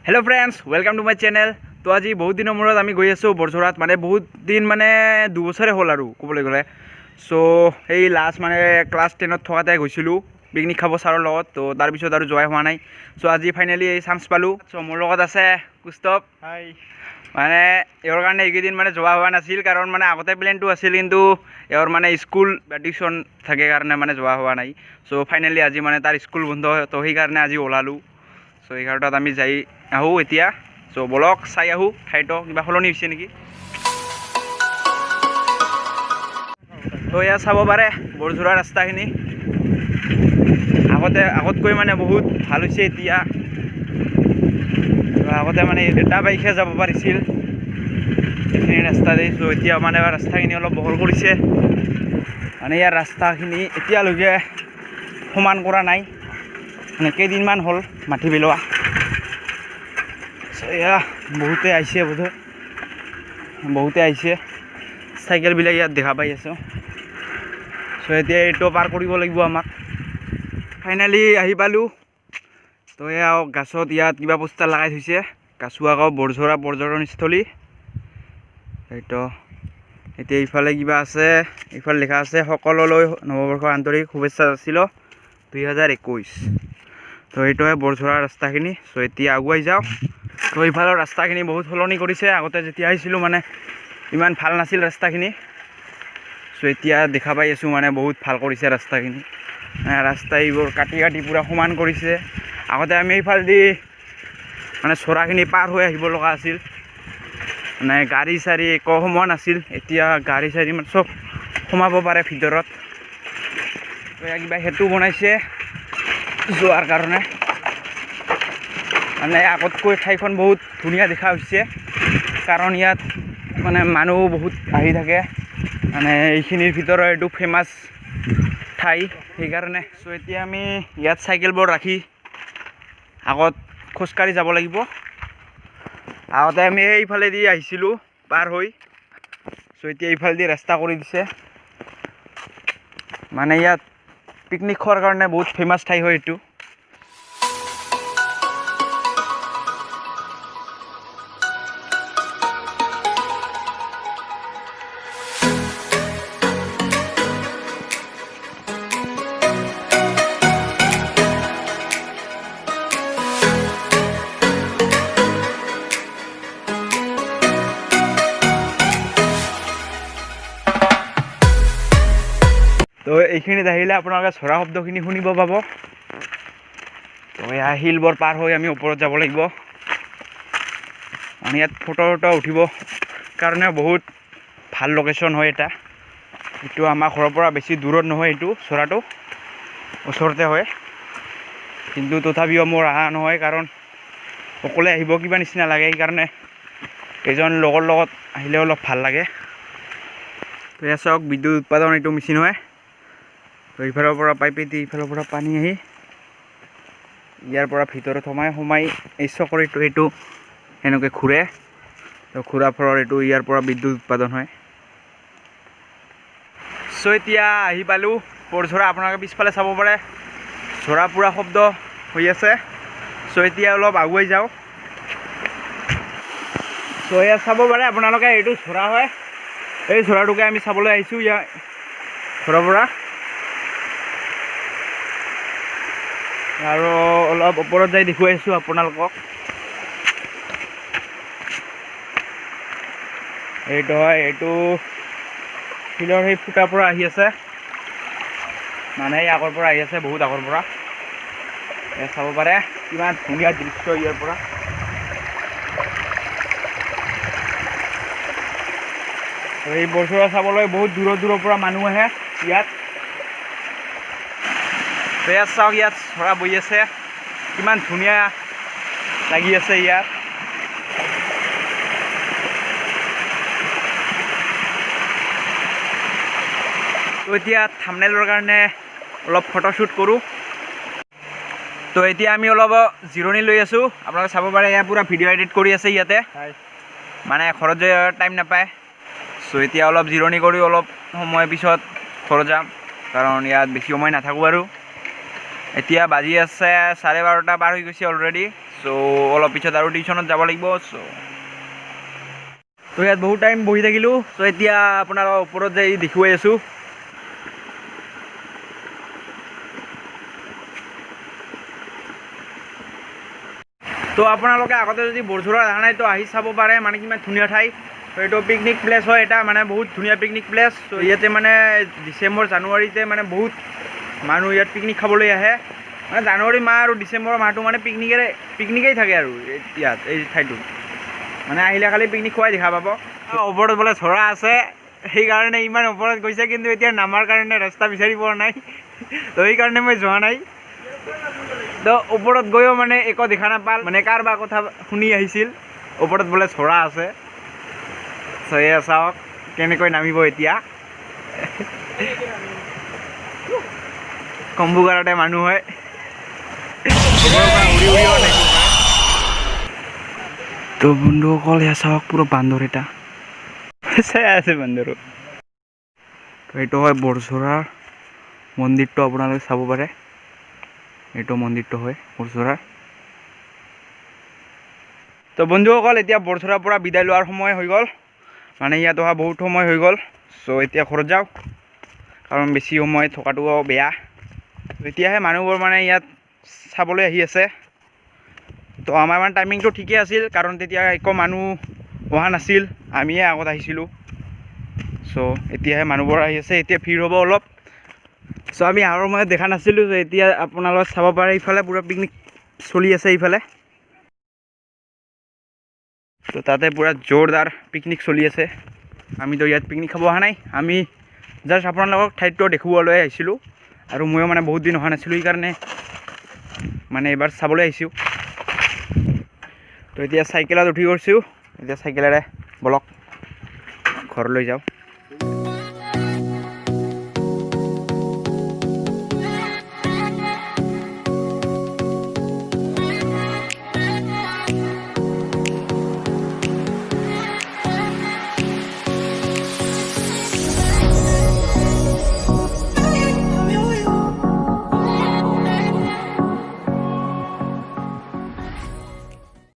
Hello friends, welcome to my channel. তো আজি বহুত দিনৰ মূৰত আমি গৈ আছোঁ বৰঝোৰাত, মানে বহুত দিন মানে 2 বছৰে হ'ল আৰু ক'বলৈ গ'লে। চ' সেই লাষ্ট মানে ক্লাছ 10ত থকাতে গৈছিলোঁ পিকনিক খাব ছাৰৰ লগত। তো তাৰপিছত আৰু যোৱাই হোৱা নাই। চ' আজি ফাইনেলি এই চান্স পালোঁ। চ' মোৰ লগত আছে কুস্তৱ। হাই। মানে ইয়াৰ কাৰণে এইকেইদিন মানে যোৱা হোৱা নাছিল, কাৰণ মানে আগতে প্লেনটো আছিল, কিন্তু ইয়াৰ মানে স্কুল বা টিউশ্যন থাকে কাৰণে মানে যোৱা হোৱা নাই। চ' ফাইনেলি আজি মানে তাৰ স্কুল বন্ধ, তো সেইকাৰণে আজি ওলালোঁ। চ' 11টাত আমি যাই আহোঁ এতিয়া। চ' ব'লক, চাই আহোঁ ঠাইটো কিবা সলনি হৈছে নেকি। তো ইয়াত চাব পাৰে, বৰঝোৰা ৰাস্তাখিনি আগতকৈ মানে বহুত ভাল হৈছে এতিয়া। তো আগতে মানে এটা বাইকহে যাব পাৰিছিল এইখিনি ৰাস্তাতে। চ' এতিয়া মানে ৰাস্তাখিনি অলপ বহল কৰিছে। মানে ইয়াৰ ৰাস্তাখিনি এতিয়ালৈকে সমান কৰা নাই, মানে কেইদিনমান হ'ল মাটি পেলোৱা। চ' এয়া বহুতে আহিছে বোধহয়, বহুতে আহিছে। চাইকেলবিলাক ইয়াত দেখা পাই আছোঁ। চ' এতিয়া এইটো পাৰ কৰিব লাগিব আমাক। ফাইনেলি আহি পালোঁ। তো এয়া গাছত ইয়াত কিবা পোষ্টাৰ লগাই থৈছে, কাছুৱা গাঁও বৰঝোৰা পৰ্যটনস্থলী এইটো। এতিয়া ইফালে কিবা আছে, ইফালে লিখা আছে, সকলোলৈ নৱবৰ্ষৰ আন্তৰিক শুভেচ্ছা যাচিলোঁ 2021। তো এইটোৱে বৰঝোৰা ৰাস্তাখিনি। চ' এতিয়া আগুৱাই যাওঁ। তো ইফালৰ ৰাস্তাখিনি বহুত সলনি কৰিছে। আগতে যেতিয়া আহিছিলোঁ, মানে ইমান ভাল নাছিল ৰাস্তাখিনি। চ' এতিয়া দেখা পাই আছোঁ, মানে বহুত ভাল কৰিছে ৰাস্তাখিনি। মানে ৰাস্তা এইবোৰ কাটি কাটি পূৰা সমান কৰিছে। আগতে আমি এইফালেদি মানে চৰাখিনি পাৰ হৈ আহিব লগা আছিল, মানে গাড়ী চাড়ী একো সোমোৱা নাছিল। এতিয়া গাড়ী চাড়ী মানে চব সোমাব পাৰে ভিতৰত। তো এয়া কিবা সেতু বনাইছে যোৱাৰ কাৰণে। মানে আগতকৈ ঠাইখন বহুত ধুনীয়া দেখা হৈছে, কাৰণ ইয়াত মানে মানুহ বহুত আহি থাকে। মানে এইখিনিৰ ভিতৰত এইটো ফেমাছ ঠাই, সেইকাৰণে। চ' এতিয়া আমি ইয়াত চাইকেলবোৰ ৰাখি আগত খোজকাঢ়ি যাব লাগিব। আগতে আমি এইফালেদি আহিছিলোঁ পাৰ হৈ। চ' এতিয়া এইফালেদি ৰাস্তা কৰি দিছে। মানে ইয়াত পিকনিক খোৱাৰ কাৰণে বহুত ফেমাছ ঠাই হয় এইটো। তো এইখিনিত আহিলে আপোনালোকে চৰা শব্দখিনি শুনিব পাব। তো এয়া শিলবোৰ পাৰ হৈ আমি ওপৰত যাব লাগিব। মানে ইয়াত ফটো চটো উঠিব কাৰণে বহুত ভাল লোকেশ্যন হয় এটা। এইটো আমাৰ ঘৰৰ পৰা বেছি দূৰত নহয়, এইটো চৰাটো ওচৰতে হয়। কিন্তু তথাপিও মোৰ অহা নহয়, কাৰণ অকলে আহিব কিবা নিচিনা লাগে। সেইকাৰণে এজন লগৰ লগত আহিলে অলপ ভাল লাগে। তো এয়া চাওক, বিদ্যুৎ উৎপাদন এইটো মেচিন হয়। তো ইফালৰ পৰা পাইপেদি ইফালৰ পৰা পানী আহি ইয়াৰ পৰা ভিতৰত সোমাই সোমাই এই চকৰিটো এইটো সেনেকৈ ঘূৰে। তো ঘূৰা ফলত এইটো ইয়াৰ পৰা বিদ্যুৎ উৎপাদন হয়। চ' এতিয়া আহি পালোঁ বৰঝোৰা। আপোনালোকে পিছফালে চাব পাৰে, ঝৰা পুৰা শব্দ হৈ আছে। চ' এতিয়া অলপ আগুৱাই যাওঁ। চ' ইয়াত চাব পাৰে আপোনালোকে, এইটো ঝৰা হয়। এই ঝৰাটোকে আমি চাবলৈ আহিছোঁ ইয়াৰ ঘৰৰ পৰা। আৰু অলপ ওপৰত যাই দেখুৱাই আছোঁ আপোনালোকক। এইটো হয়, এইটো শিলৰ সেই ফুটাৰ পৰা আহি আছে, মানে এই আগৰ পৰা আহি আছে, বহুত আগৰ পৰা। এই চাব পাৰে, কিমান ধুনীয়া দৃশ্য ইয়াৰ পৰা। এই বৰঝোৰা চাবলৈ বহুত দূৰৰ দূৰৰ পৰা মানুহ আহে ইয়াত। তো ইয়াত চাওক, ইয়াত চৰা বহি আছে, কিমান ধুনীয়া লাগি আছে ইয়াত। তো এতিয়া থামনেলৰ কাৰণে অলপ ফটোশ্বুট কৰোঁ। তো এতিয়া আমি অলপ জিৰণি লৈ আছোঁ। আপোনালোকে চাব পাৰে, ইয়াত পূৰা ভিডিঅ' এডিট কৰি আছে ইয়াতে। হাই। মানে ঘৰত যে টাইম নাপায়। চ' এতিয়া অলপ জিৰণি কৰি অলপ সময় পিছত ঘৰত যাম, কাৰণ ইয়াত বেছি সময় নাথাকোঁ। আৰু এতিয়া বাজি আছে 12:30 পাৰ হৈ গৈছে অলৰেডি। চ' অলপ পিছত আৰু টিউশ্যনত যাব লাগিব। চ' তো ইয়াত বহুত টাইম বহি থাকিলোঁ। চ' এতিয়া আপোনালোকৰ ওপৰত যাই দেখুৱাই আছোঁ। তো আপোনালোকে আগতে যদি বৰঝোৰা অহা নাই, তো আহি চাব পাৰে, মানে কিমান ধুনীয়া ঠাই। তো এইটো পিকনিক প্লেচ হয় এটা, মানে বহুত ধুনীয়া পিকনিক প্লেচ। তো ইয়াতে মানে ডিচেম্বৰ জানুৱাৰীতে মানে বহুত মানুহ ইয়াত পিকনিক খাবলৈ আহে। মানে জানুৱাৰী মাহ আৰু ডিচেম্বৰ মাহটো মানে পিকনিকেই থাকে আৰু ইয়াত এই ঠাইটোত। মানে আহিলে খালি পিকনিক খোৱাই দেখা পাব। ওপৰত বোলে ঝৰা আছে, সেইকাৰণে ইমান ওপৰত গৈছে, কিন্তু এতিয়া নামাৰ কাৰণে ৰাস্তা বিচাৰি পোৱা নাই, তো সেইকাৰণে মই যোৱা নাই। তো ওপৰত গৈও মানে একো দেখা নাপাল, মানে কাৰোবাৰ কথা শুনি আহিছিল ওপৰত বোলে ঝৰা আছে। এয়া চাওক কেনেকৈ নামিব এতিয়া। কম্বুগাৰতে মানুহ হয়, ওপৰৰ পৰা উৰি উৰিও নামিব পাৰে। তো বন্ধুসকল, এয়া চাওক পুৰা বান্দৰ এটা চাই আছে বান্দৰো। তো এইটো হয় বৰঝোৰাৰ মন্দিৰটো, আপোনালোকে চাব পাৰে। এইটো মন্দিৰটো হয় বৰঝোৰাৰ। তো বন্ধুসকল, এতিয়া বৰঝোৰাৰ পৰা বিদায় লোৱাৰ সময় হৈ গ'ল, মানে ইয়াত অহা বহুত সময় হৈ গ'ল। চ' এতিয়া ঘৰত যাওঁ, কাৰণ বেছি সময় থকাটোও বেয়া। এতিয়াহে মানুহবোৰ মানে ইয়াত চাবলৈ আহি আছে। তো আমাৰ মানে টাইমিংটো ঠিকেই আছিল, কাৰণ তেতিয়া একো মানুহ অহা নাছিল, আমিয়ে আগত আহিছিলোঁ। চ' এতিয়াহে মানুহবোৰ আহি আছে, এতিয়া ভিৰ হ'ব অলপ। চ' আমি অহাৰ সময়ত দেখা নাছিলোঁ। চ' এতিয়া আপোনালোকে চাব পাৰে ইফালে পূৰা পিকনিক চলি আছে ইফালে। তো তাতে পূৰা জোৰদাৰ পিকনিক চলি আছে। আমিতো ইয়াত পিকনিক খাব অহা নাই, আমি জাষ্ট আপোনালোকক ঠাইটো দেখুৱাবলৈ আহিছিলোঁ। আৰু ময়ো মানে বহুত দিন অহা নাছিলোঁ, সেইকাৰণে মানে এইবাৰ চাবলৈ আহিছোঁ। তো এতিয়া চাইকেলত উঠি গৈছোঁ, এতিয়া চাইকেলেৰে বলক ঘৰলৈ যাওঁ।